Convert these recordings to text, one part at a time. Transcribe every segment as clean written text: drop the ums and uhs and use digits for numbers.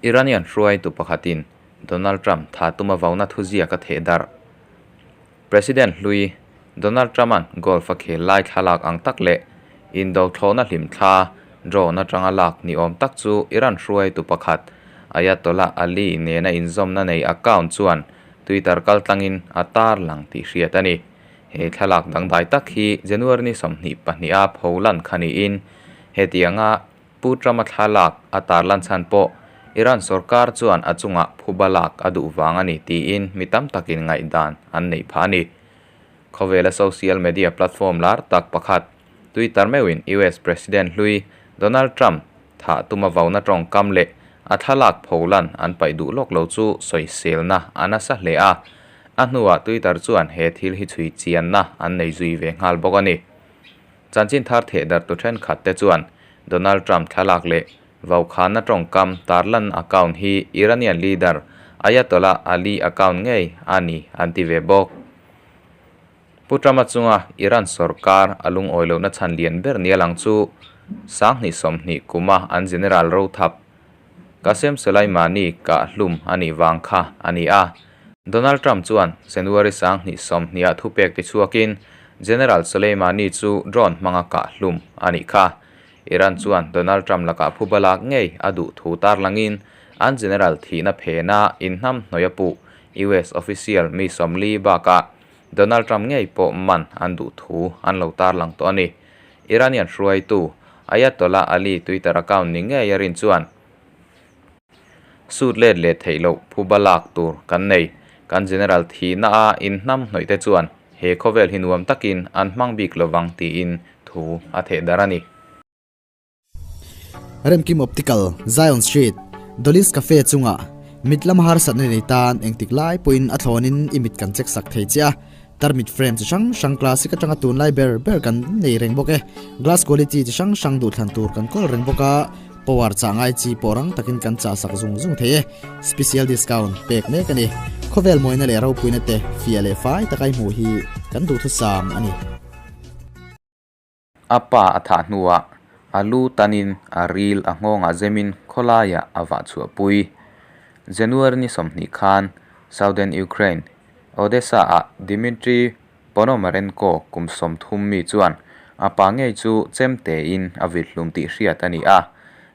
Iranian hruaitu pakhatin Donald Trump tha tuma vauna thuziak a theh darh. President hlui Donald Trump-a'n golf a khel lai thlalak ang tak leh indo thlawhna hlimthla, drone, atanga lak ni awm tak chu Iran hruaitu pakhat Ayatollah Ali nena inzawmna nei account chuan Twitter kaltlangin a tarlang tih hriat a ni. He thlalak dangdai tak hi January ni 22 a pholan kha niin hetianga Pu Trump-a thlalak a tarlan chhan pawh Iran sorkar chuan a chungah phuba lak a duh vang a ni tiin mi tam takin ngaihdan an neih phah a ni. Khawvela social media platform lar tak pakhat Twitter meuhin US President hlui Donald Trump thah tuma vauna tawngkam leh a thlalak pholan an paih duh lawk lo chu sawiselna a nasa hle a. A hnuah Twitter chuan he thil hi chhui chianna an nei zui ve nghal bawk a ni. Chanchin thar thehdarhtu thenkhat te chuan Donald Trump thlalak leh Vaukhana tawngkam tarlan account hi Iranian leader Ayatollah Ali account ngei a ni an ti ve bawk. Pu Trump-a chunga Iran sorkar a lungawi lohna chhan lian ber nia lang chu 2020 kuma an General rothap Qasem Soleimani kah hlum a nih vang kha a ni a. Donald Trump chuan January 2020 ah thupek tichhuakin General Soleimani chu drone hmanga kah hlum a nih kha. Iran chuan Donald Trump lakah phuba lak ngei a duh thu tarlangin an General thihna phena inhnam hnawih a puh US official mi 40 bakah Donald Trump ngei pawh man an duh thu an lo tarlang tawh a ni. Iranian hruaitu Ayatollah Ali Twitter account ni ngei a rin chuan sut let leh theih loh phuba lak tur kan nei. Kan General thihna a inhnam hnawih te chuan he khawvel hi nuam takin an hmang bik lovang tiin thu a theh darh a ni. Remkim Optical, Zion Street, Dolly's Cafe chungah mit lama harsatna nei tan engtik lai pawhin a thlawnin i mit kan check sak thei che a, tarmit frame chi hrang hrang classic atanga tunlai ber ber kan nei reng bawk e. Glass quality chi hrang hrang duhthlan tur kan kawl reng bawk a, power chah ngai chi pawh rang takin kan chah sak zung zung thei e. Special discount pek mek a ni. Khawvel mawina leh ropuina te fiah leh fai taka i hmuh hi kan duhthusam a ni. A pa a thah hnuah a lu tanin a ril a nghawngah zemin khawlaiah a vah chhuahpui. January ni 20 khan Southern Ukraine, Odessa-ah Dmitry Ponomarenko kum 30 mi chuan a pa ngei chu chemtein a vit hlum tih hriat a ni a.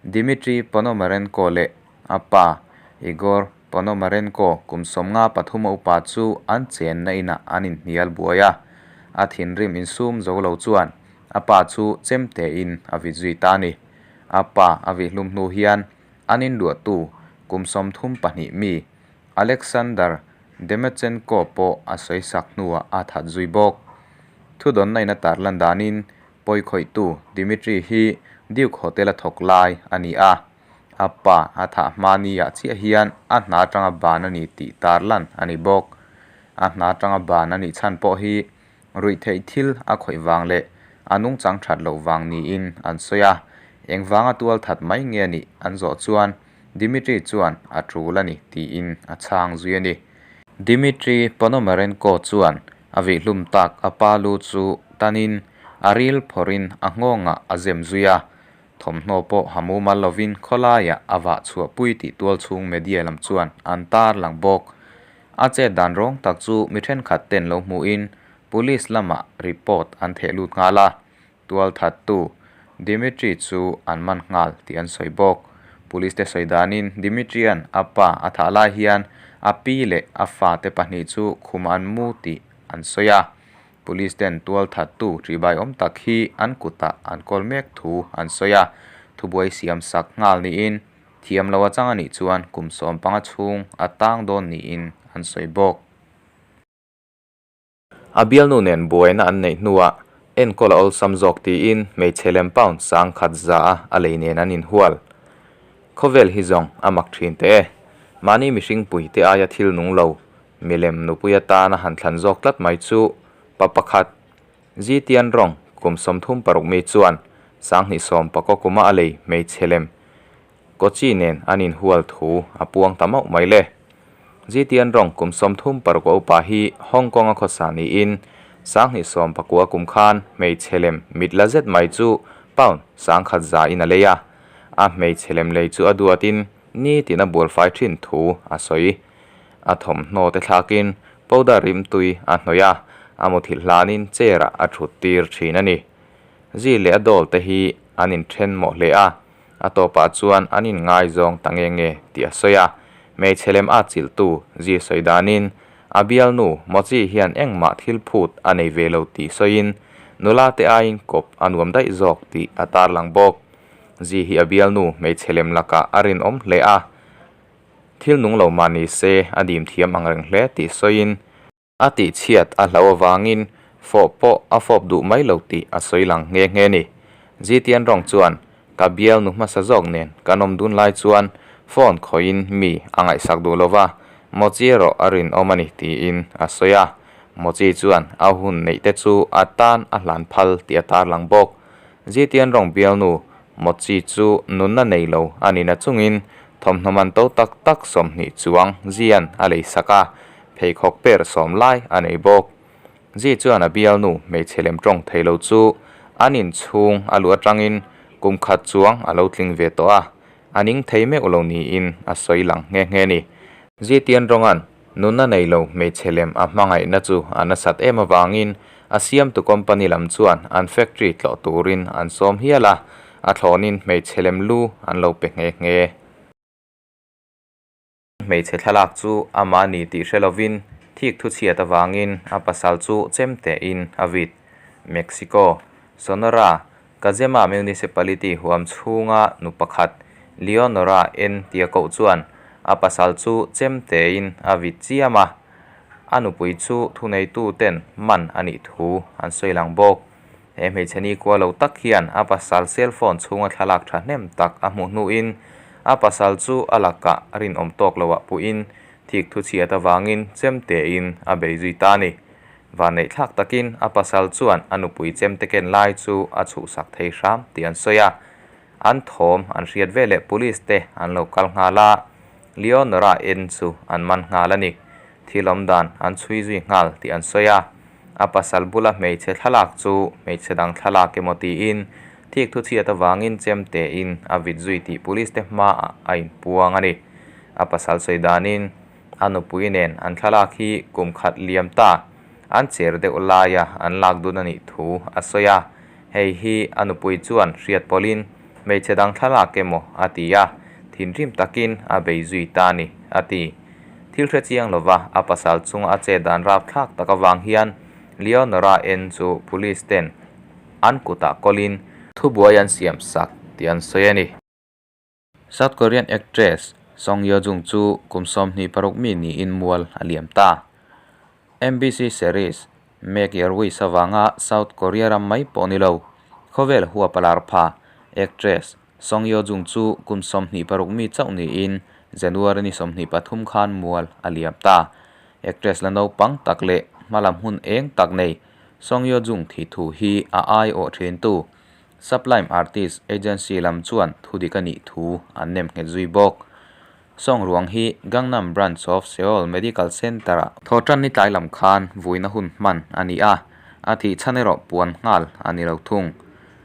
Dmitry Ponomarenko leh a pa Igor Ponomarenko kum 53 a upa chu an chenna inah an inhnial buai a. A thinrim insum zo lo chuan a pa chu chemtein a vit zui ta a ni. A pa a vih hlum hnu hian an inluahtu kum 32 mi Alexander Demchenko pawh a sawi sak hnuah a that zui bawk. Thudawnna in a tarlan danin pawikhawihtu Dmitry hi Duke Hotel a thawk lai a ni a. A pa a thah hmani ah chiah hian a hna atanga ban a ni tih tarlan a ni bawk. A hna atanga ban a nih chhan pawh hi ruih theih thil a khawih vang leh a nungchang that loh vang niin an sawi a. Engvanga tual that mai nge a nih an zawh chuan Dmitry chuan a tul a ni tiin a chhang zui a ni. Dmitry Ponomarenko chuan a vihhlum tak a pa lu chu tanin a ril phawrhin a nghawngah a zem zui a. Thawmhnaw pawh ha mumal lovin khawlaiah a vah chhuahpui tih tual chhung media lam chuan an tarlang bawk. A chet dan rawng tak chu mi thenkhat ten lo hmuhin police lamah report an theh lut nghal a. Tual thattu Dimitri chu an man nghal tih an sawi bawk. Police te sawi danin Dimitrian a pa a thah lai hian a pi leh a fa te pahnih chu khum an mu tih an sawi a. Police ten tual thattu ṭihbai awm tak hi an kutah an kawl mek thu an sawi a, thubuai siam sak nghal niin thiam lo a chang a nih chuan kum 15 chhung a tang dawn niin an sawi bawk. A bialnu nen buaina an neih hnuah enkawl a awlsam zawk tiin hmeichhe lem pound 100,000 a a lei nen an inhual. Khawvel hi zawng a mak thin teh e. Mahni mihring puite aia thil nung lo milem nupui atana han thlan zawk tlat mai chu pa pakhat Zitian rawng kum 36 mi chuan 2019 kuma a lei hmeichhe lem Kochi nen an inhual thu a puang ta mauh mai le. Zitian rawng kum 36 a upa hi Hong Kong a khawsa niin 2019 kum khan hmeichhe lem mit la zet mai chu pound 100,000 in a lei a. A hmeichhe lem lei chu a duatin nitin a bualfai thin thu a sawi. A thawmhnaw te thlakin powder rimtui a hnawih a, a muthilh hlanin chair ah a thut tir thin a ni. Zi leh a doll te hi an inthen mawh hle a, a tawpah chuan an inngaizawng ta nge nge tih a sawi a. Hmeichhe lem a chilhtu zi sawi danin a bialnu Mochi hian engmah thil phut a nei ve lo tih sawiin nula te aiin kawp a nuam daih zawk tih a tarlang bawk. Zi hi a bialnu hmeichhe lem lakah a rinawm hle a, thil nung lo mah ni se a dim thiam ang reng hle tih sawiin a tihchhiat a hlauh avangin fawh pawh a fawp duh mai lo tih a sawi lang nghe nghe ni. Zitian rawng chuan ka bialnu hmasa zawk nen kan awm dun lai chuan phone khawihin mi a ngaihsak duh lo va, Mochi erawh a rinawm a ni tiin a sawi a. Mochi chuan a hun neih te chu a tan a hlan phal tih a tarlang bawk. Zitian rawng bialnu Mochi chu nunna nei lo a ni na chungin thawmhnaw man to tak tak 20 chuang Zian a lei sak a, pheikhawk per sawm lai a nei bawk. Zi chuan a bialnu hmeichhe lem tawng thei lo chu an inchhung a luh atangin kum khat chuang a lo tling ve tawh a, a ning thei meuh lo niin a sawi lang nghe nghe ni. Zitian rawnga'n Nunna nei lo hmeichhe lem a hmangaihna chu a nasat em avangin a siamtu company lam chuan an factory tlawh turin an sawm hial a, a thlawnin hmeichhe lem lu an lo pe nghe nghe. Hmeichhe thlalak chu amah ni tih hre lovin thik thu chhiat avangin a pasal chu chem tein a vit. Mexico, Sonora, Kazema Municipality huam chhunga nu pakhat Leonora N tia koh chuan a pasal chu chem tein a vit chiam a, a nupui chu thuneitu ten man a nih thu an sawi lang bawk. He hmeichhe ni kua lo tak hian a pasal cell phone chhunga thlalak thahnem tak a hmuh hnuin a pasal chu a lakah rinawm tawk loah puhin thik thu chhiat avangin chem tein a bei zui ta a ni. Vanneih thlak takin a pasal chuan a nupui chemte ken lai chu a chhuhsak thei hram tih an sawi a. An thawm an hriat veleh police te an lo kal nghal a, Leonora en chu an man nghal a ni. Thil awm dan an chhui zui nghal tih an sawi a. A pasal bula hmeichhe thlalak chu hmeichhe dang thlalak emaw tiin thik thuchhiat avangin chemte in a vit zui tih police te hmaah a inpuang a ni. A pasal sawi danin A nupui nen an thlalak hi kum khat liam ta an cher deuh laia an lak dun a nih thu a sawi a, hei hi a nupui chuan hriat pawlhin hmeichhe dang thlalak emaw a ti a, thinrim takin a bei zui ta a ni, a ti. Thil hre chiang lova a pasal chunga a chet dan rapthlak tak avang hian Leonora en chu police ten an kutah kawlin thubuai an siam sak tih an sawi a ni. South Korean actress Song Hyo Jung chu kum 26 mi niin mual a liam ta. MBC series Make Your Wish avanga South Korea ram mai pawh ni lo, khawvel huap a lar pha. Actress Song Hyo Jung chu kum 26 mi chauh niin January ni 23 khan mual a liam ta. Actress la naupang tak leh hmalam hun eng tak nei Song Hyo Jung thih thu hi a aiawh thintu Sublime Artist Agency lam chuan thudik a nih thu an nem nghet zui bawk. Song ruang hi Gangnam Branch of Seoul Medical Center-ah thawhtan ni tlai lam khan vuina hun hman a ni a, a thih chhan erawh puan nghal a ni lo thung.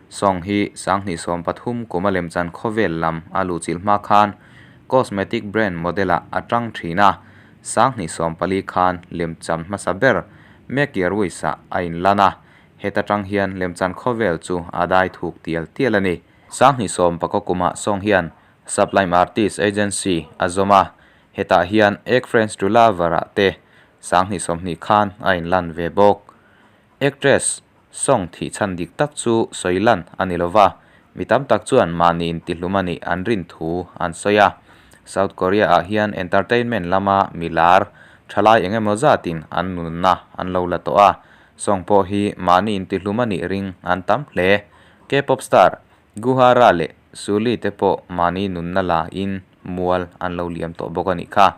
Song hi 2013 kum a lemchan khawvel lam a luhchilh hma khan cosmetic brand model-ah a tang thin a, 2014 khan lemchan hmasa ber Make Your Wish-ah a inlan a, Heta tang hian lemchan khawvel chu a dai thuk tial tial a ni. 2019 kumah Song hian Sublime Artist Agency a zawm a, hetah hian Egg Friends to Lover ah te 2020 khan a inlan ve bawk. Actress Song thih chhan dik tak chu sawi lan a ni lova, mi tam tak chuan mahni intihlum a nih an rin thu an sawi a. South Korea ah hian entertainment lama mi lar thalai eng emaw zatin an nunna an lo la tawh a, Song pawh hi mahni intihlum a nih ring an tam hle. K-pop star Guhara leh Sulli te pawh mahni nunna la in mual an lo liam tawh bawk a nih kha.